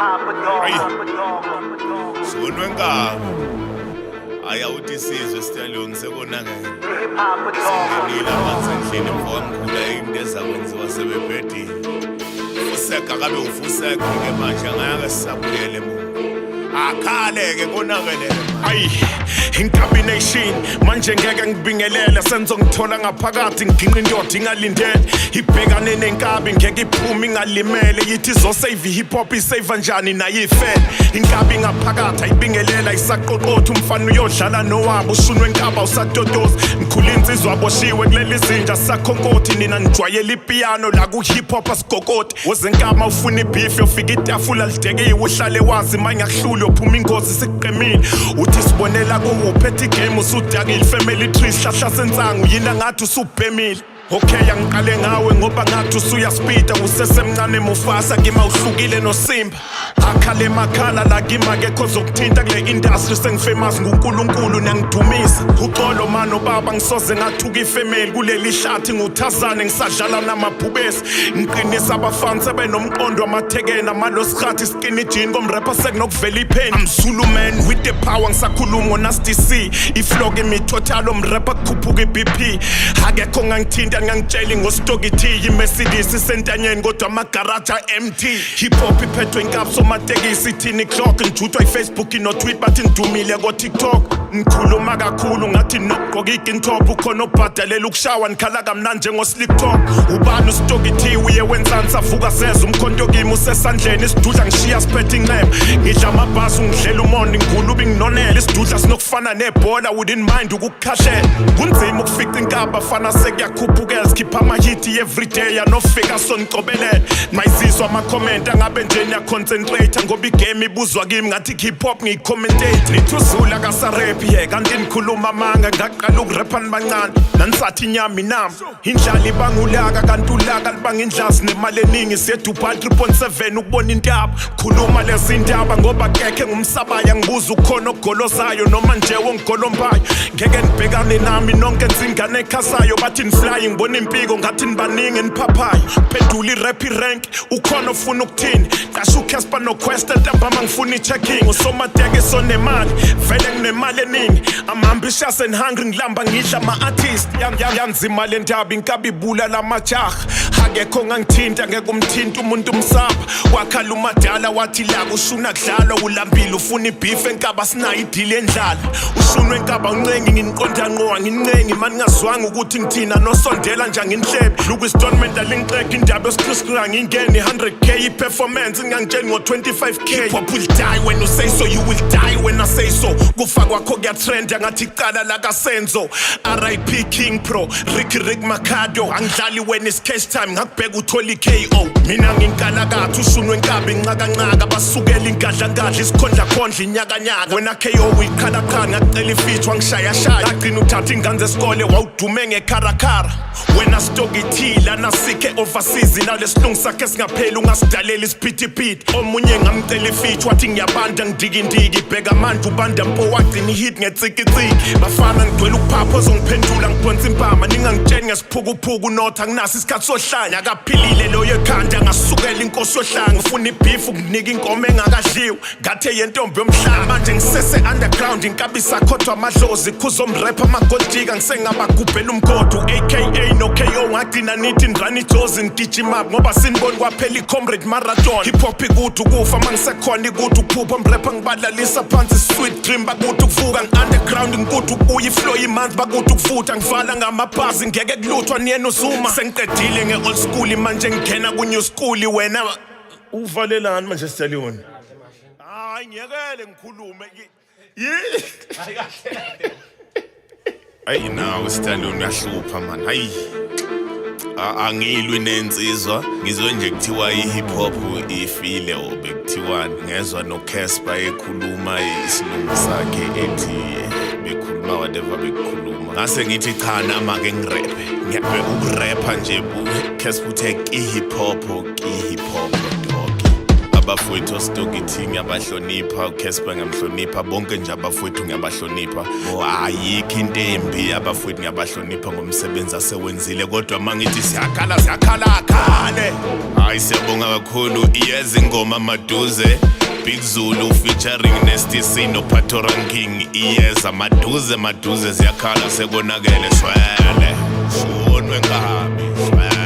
Ayi. Shunwe nkabi. Hayi, awuthi sizwe stallion, sekonakele. Singenile amanzi endlini, mfowamkhulu, into ezakwenziwa sebebhedile. Fuseka kabe ufuseka-ke manje, angeke sisabuyele emuva. Akhale-ke, konakele. Ayi, Inkabi Nation, manje ngeke ngibingelele. Senzo ngithola ngaphakathi, nginqa indoda ingalindele, ibhekane nenkabi, ngeke iphume ingalimele. Yithi izosave hip hop, isave njani nayo ifele? Inkabi ngaphakathi ayibingelela, isaqoqotha umfana uyodlala nowabo. Ushunwe enkaba usatotoza, ngikhula insizwa aboshiwe kuleli zinja sakhonkothi. Nina nijwayele ipiyano, la ku-hip hop asigokoti. Wozenkama ufuna ibeef, yofika itafula lidekiwe, uhlale wazi mangakuhluli yophuma ingozi sikuqemile. Uthi sibonela kuwuphethe igame, usudakile, family tree, sihlahla sensangu, yina ngathi usubhemile. Okay, angiqale ngawe ngoba ngathi usuyaspida, usesemncane Mufasa, kima uhlukile noSimba. Akhale makhala la kimi, akekho zokuthinta kule industry, sengifamous nguNkulunkulu niyangidumisa. Uxolo mano baba, ngisoze ngathuka ifamily kuleli hlathi, nguthazane ngisadlala namabhubesi, ngiqinisa abafana sebenomqondo amathekeni amalosikhathi skinny jean komrapper sekunokuvela ipheni. I'm Zulu man with the power, ngisakhuluma ngo-Nasty C, iflow kimi total, omrapper kukhuphuka i-BP. Akekho ngangithinta, ngangitsheli ngoStogie T, iMercedes isentanyeni kodwa amagaraji a-empty. Hip hop iphethwe inkabi somatekisi, ithini clock, ngijutshwa iFacebook no-tweet, bathi ngidumile ko-TikTok. Nikhuluma kakhulu ngathi nokugqoka igintop, ukhona obhadalela ukushawa, nikhala kamnandi njengo-slick talk. Ubani uStogie T? Uye wenzansi avuka seza umkhonto kimi usesandleni, isidudla ngishiya siphethe inxeba, ngidla amabhasi, ungidlela umondi, ngigulubi nginonela isidudla sinokufana nebhola, wouldn't mind ukukukhahlela. Kunzima ukufica inkaba fana, sekuyakhuphukela, sikhipha amahiti everyday, anofika sonicobelela. Mayizizwa ama-comment angabe nje niyaconcentrate ngoba igame ibuzwa kimi, ngathi hip hop ngiyicommentator. Nithi uzula kasarephi ye, kanti nikhuluma amanga. Ngaqala ukurepha nibancane, nanisathi inyama inami, indlala ibanga ulaka, kanti ulaka libanga indlazi. Nemali eningi siyeDubai 3.7 ukubona intaba, khuluma lezi ndaba ngoba kekhe ngumsabaya. Ngibuza, ukhona ogolozayo noma nje wongigolombayo? Ngeke nibhekane nami nonke, nzingane ekhasayo. Bathi nifly, ngibona impiko ngathi nibaningi eniphaphayo. Phendula irap irank, ukhona ofuna ukuthini? Qasha uCasper noQuesta, ntambama ngifuna i-checking. Usomateke sonemali, vele nginemali eningi. I'm ambitious and hungry, ngilamba ngidla ama-artist. Yanzima le ndaba, inkabi ibulala amajaha. Akekho ngangithinta, ngeke umthinta umuntu umsapha. Wakhala umadala wathi la kushuna kudlalwa, ulambile ufuna ibeef, enkaba sinayo idili endlala. Ushunwe enkaba uncengi, nginiqonda ngqo, angincengi mani, ngazwanga ukuthi ngithina nosondela nje anginhlebe. Louis Donment alingixega indaba yosikhristu, angingeni 100K i-performance, ngangitsheni ngo-25K. Hip hop will die when you say so, you will die when I say so. Kufa kwakho kuyatrenda ngathi icala lakaSenzo. RIP King Pro Ricky Rick Makhado. Angidlali when it's cash time, ngakubheka uthola i-KO. Mina nginkalakatha, ushunwe enkabi nqakanqaka, basukela ingadlangadla, isikhondlakhondla, inyakanyaka. Wena KO uyiqhalaqhala, ngakucela ifeat wangishayashaya, ngagcina uthatha ingane zesikole, wawudume ngekharakara. Wena Stogie T, lana sikhe overseas nalesilungu sakhe singapheli, ungasidalela isiphithiphithi. Omunye ngamcela ifeat wathi ngiyabanda, ngidikindiki, bheka manje ubanda mpo, wagcina ihit ngetsikitsiki. Bafana, ngigcwele ukuphapha, ozongiphendula ngiphonsa impama. Ningangitsheni ngesiphukuphuku notha, anginaso isikhathi sohlanya. Akaphilile loyo ekhanda, ngasukela inkosi yohlanga. Ufuna ibeef, ukunika inkomo engakadliwa, ngathe yentombi yomhlaba. Manje ngisese underground, inkabi sakhothwa amadlozi, khuzomrepha amagoldika, ngisengabagubhela umgodi aka no KO. Ngagcina nithi nirani ijozi, ngigijima ngoba siniboni kwaphela i-Comrade Marathon. Hip hop ikude ukufa, mangisekhona ikude ukuphupha. Mrepha ngibalalisa phansi, sweet dream, bakude ukuvuka. Ngi-underground, ngikude ukubuya, iflow imanzi, bakude ukuvutha. Ngivala ngamabhazi, ngeke kuluthwa niyena uzuma. Sengiqedile nge-old school, manje ngingena ku-new school. Wena uvalelani manje stallion? Hayi, ngiyekele ngikhulume. Hayi, nawe stallion uyahlupha man. Hayi, angilwi nensizwa, ngizwe nje kuthiwa i-hip hop ifile or bekuthiwani. Ngezwa noCasper ekhuluma isilungu sakhe, ethi bekhuluma whatever bekukhuluma, ngase ngithi cha, nama ke ngirephe. Ngiyabe ukurepha nje. Casper uthe ki-hip hop, ki-hip hop dog. Abafowethu oStogie T ngiyabahlonipha, uCasper ngiyamhlonipha, bonke nje abafowethu ngiyabahlonipha. Oh, ayikho into embi, abafowethu ngiyabahlonipha ngomsebenzi asewenzile, kodwa uma ngithi siyakhala, siyakhala, akhale. Hayi. Hayi, siyabonga kakhulu. Iyeza ingoma maduze, Big Zulu featuring Nasty C no Pato Ranking. Iyeza maduze maduze, ziyakhala, sekonakele. Shwele, shonwe nkabi, shwele.